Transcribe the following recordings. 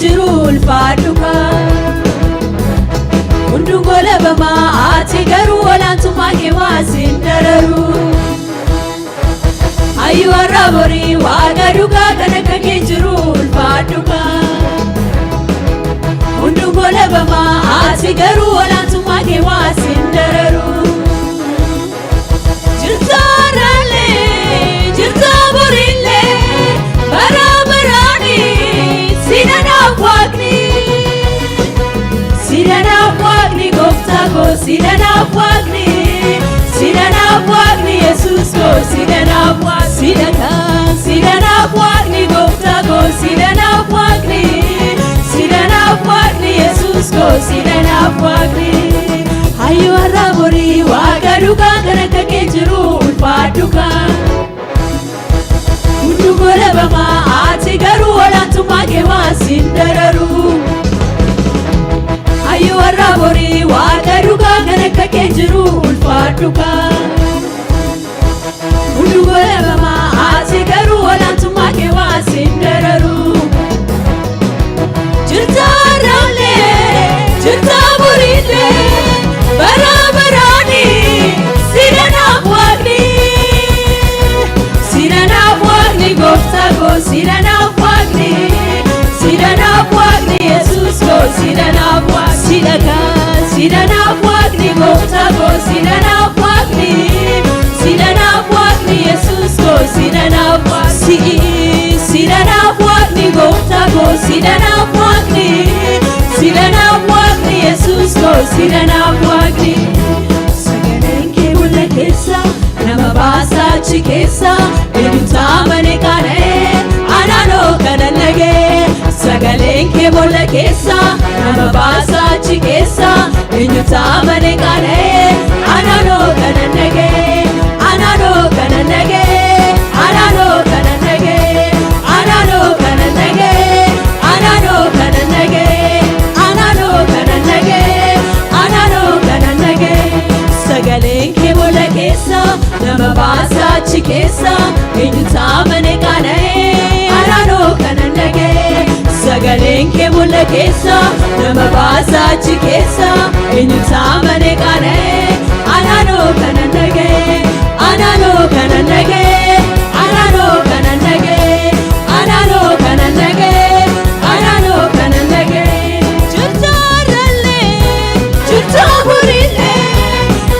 jiru ulfaadhu kaa. Hunduu golabamaa, ati garuu olaantummaa kee waa sin dararu. Hayyuu har'a borii, waaqa dhugaa kan akka kee jiru ulfaadhu kaa. Hunduu golabamaa, ati garuu olaantummaa kee waa sin dararu. Jirtaarraalee, jirtaa boriillee, bara baraani sinanaaf waaqni. Sinanaaf waaqni gooftaa koo, sinanaaf waaqni. Sinanaaf waaqni Yesuus koo, sinanaaf waaqni. Sinakaa, sinanaaf waaqni gooftaa koo, sinanaaf waaqni. Sinanaaf waaqni Yesuus koo, sinanaaf waaqni. Hayyuu har'a borii, waaqa dhugaa kan akka kee jiru ulfaadhu kaa. Hunduu golabamaa, ati garuu olaantummaa kee waa sin dararu. Hayyuu har'a borii, waaqa dhugaa kan akka kee jiru ulfaadhu kaa. Hunduu golabamaa, ati garuu olaantummaa kee waa sin dararu. Jirtaarraalee, jirtaa boriillee, bara baraani sinanaaf waaqni. Sinanaaf waaqni gooftaa koo, sinanaaf waaqni. Sinanaaf waaqni Yesuus koo, sinanaaf waaqni. Sinakaa, sinanaaf waaqni gooftaa koo, sinanaaf waaqni. Sinanaaf waaqni Yesuus koo, sinanaaf waaqni. Sinanaaf waaqni gooftaa koo, sinanaaf waaqni. Sinanaaf waaqni Yesuus koo, sinanaaf waaqni. Sagaleen kee boolla keessa nama baasaa, achi keessa eenyutu amane qaana'ee anaanoo kana nagee. Sagaleen kee boolla keessa nama baasaa, achi keessa eenyutu amane qaana'ee anaanoo kana nagee. Anaanoo kana nagee, anaanoo kana nagee, anaanoo kana nagee, anaanoo kana nagee, anaanoo kana nagee, anaanoo kana nagee. Sagaleen kee boolla keessa nama baasaa, achi keessa eenyutu amane qaana'ee anaanoo kana nagee. Sagaleen kee boolla keessa nama baasaa, achi keessa eenyutu amane qaana'ee anaanoo kana nagee. Anaanoo kana nagee, anaanoo kana nagee, anaanoo kana nagee, anaanoo kana nagee. Jirtaarrallee, jirtaa boriillee,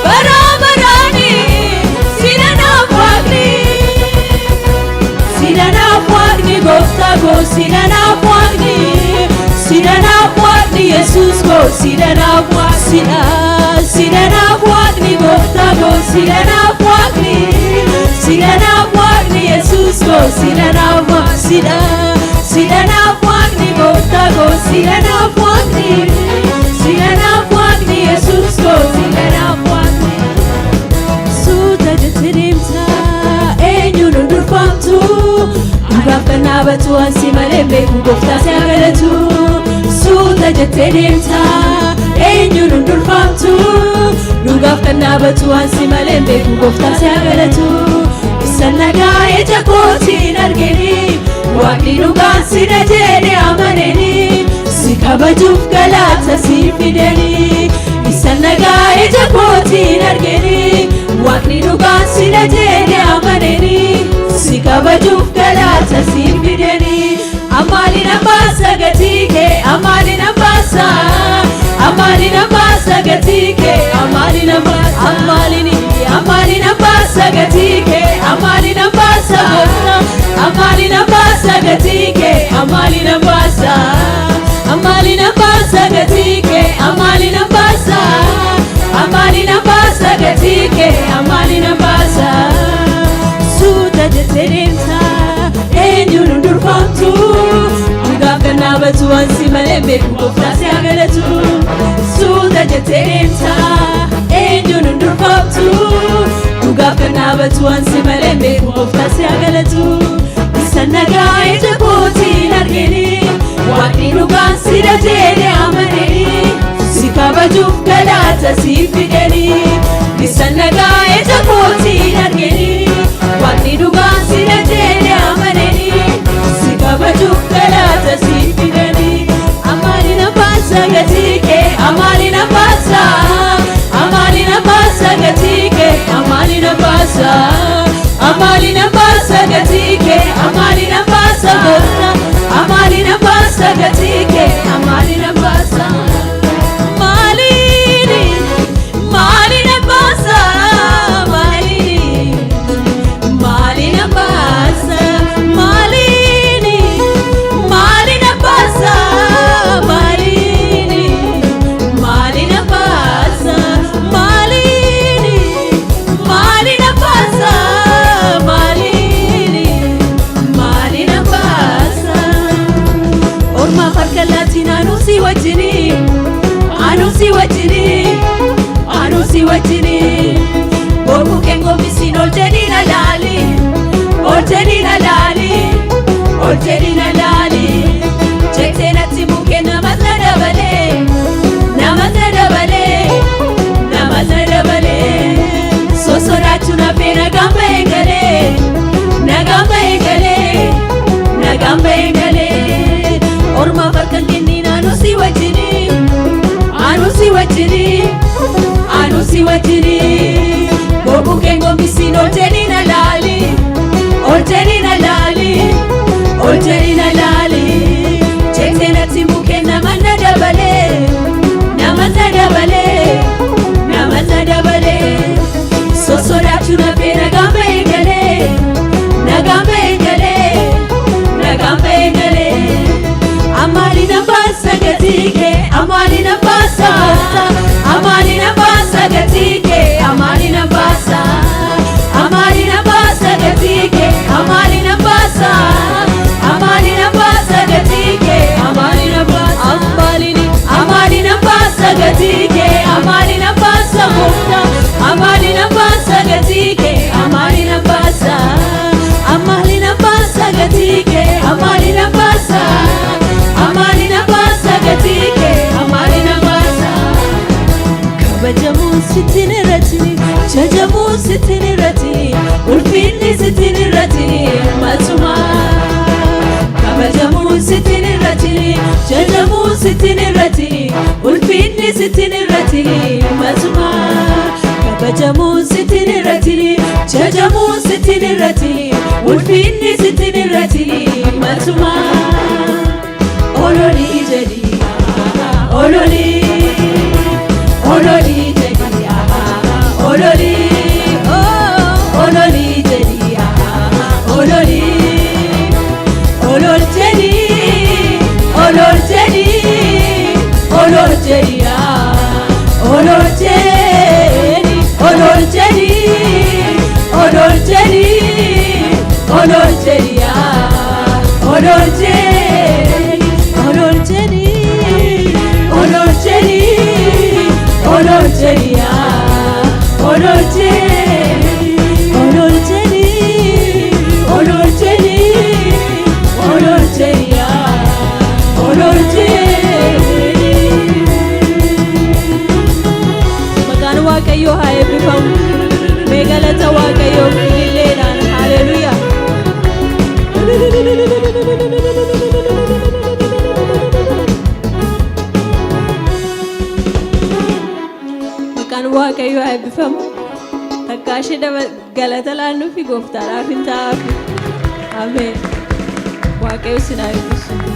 bara baraani sinanaaf waaqni. Sinanaaf waaqni gooftaa koo, sinanaaf waaqni. Sinanaaf waaqni Yesuus koo, sinanaaf waaqni. Sinanaaf waaqni gooftaa koo, sinanaaf waaqni. Sinanaaf waaqni Yesuus koo, sinanaaf waaqni. Sinanaaf waaqni gooftaa koo, sinanaaf waaqni. Sinanaaf waaqni Yesuus koo, sinanaaf waaqni. Suuta jettee deemtaa, eenyuun hin durfamtu? Dhugaaf kan dhaabatu ansi malee beeku, gooftaa si galatu. Suuta jettee deemtaa, eenyuun hin durfamtu? Dhugaaf kan dhaabatu ansi malee beeku, gooftaa si galatu. Isa nagaa ija kootiin argini, waaqni dhugaan si jedhe amaneni, si kabajuuf galata si fideni. Isa nagaa ija kootiin argini, waaqni dhugaan si jedhe amaneni, si kabajuuf galata si fideni. Amaaliin ambaasa gatii kee, amaaliin ambaasa, amaaliin ambaasa gatii kee, amaaliin ambaasa, amaaliin, amaaliin ambaasa gatii kee, amaaliin ambaasa, amaaliin ambaasa gatii kee, amaaliin ambaasa, amaaliin ambaasa gatii kee, amaaliin ambaasa, amaaliin ambaasa gatii kee, amaaliin ambaasa. Suuta jettee deemtaa, eenyuun hin durfamtu? Dhugaaf kan dhaabatu ansi malee beeku, gooftaa si galatu. Suuta jettee deemtaa, eenyuun hin durfamtu? Dhugaaf kan dhaabatu ansi malee beeku, gooftaa si galatu. Isa nagaa ija kootiin argini, waaqni dhugaan si jedhe amaneni, si kabajuuf galata si fideni. Isa nagaa ija kootiin argini, waaqni dhugaan si jedhe amaneni, si kabajuuf galata si fideni. sodaatin, anuu si wajjini, anuu si wajjini, anuu si wajjini. Bokkuu kee gombisiin, ol jedhii na laali, ol jedhii na laali, ol jedhii na laali. Jettee natti mukkee namas na dabalee, namas na dabalee, namas na dabalee. Sosodaachuu nafee nagaan ba'ee galee, nagaan ba'ee galee, nagaan ba'ee galee. Ormaaf harka hin kennin, anuu si wajjini, anuu si wajjini, anuu si wajjini. Bokkuu kee gombisiin, ol jedhii na laali, ol jedhii na laali, ol jedhii na laali. Jettee natti mukkee nama na dabalee, nama na dabalee, nama na dabalee. Sosodaachuu nafee nagaan ba'ee galee, nagaan ba'ee galee, nagaan ba'ee galee. Amaali na baasa gatii kee, amaali na baasa, amaali na baasa gatii kee, amaali na baasa, amaali na baasa gatii kee, amaali na baasa, amaali na baasa gatii kee, amaali na baasa, amaali amaali na baasa gatii kee, amaali na baasa gooftaa, amaali na baasa gatii kee, amaali na baasa, amaali na baasa gatii kee, amaali na baasa, amaali na baasa gatii kee, amaali na baasa. Kabajamuun sittin irratti, jajamuun sittin irratti, ulfinni sittin irratti matuma. Kabajamuun sittin irratti, jajamuun sittin irratti, ulfinni sittin irratti matuma. Kabajamuun sittin irratti, jajamuun sittin irratti, ulfinni sittin irratti matuma. Ololii jedhi, ololii, ololii jedhi, ololii, ololii jedhi, ololii, olol jedhi, olol jedhi, olol jedhi, olol jedhi, olol jedhi, olol jedhi, olol jedhi, olol jedhi, olol jedhi, olol jedhi, olol jedhi, olol jedhi, olol jedhi, olol jedhi, olol jedhi, olol jedhi. Maqaan Waaqayyoo haa eebbifamu. Mee galata Waaqayyoof ililleedhaan, haleluuyaa. Maqaan Waaqayyoo haa eebbifamu. Takkaa ishee galata laannuu fi gooftaadhaaf hin ta'aafi. Ameen. Waaqayyo sin haa eebbisu.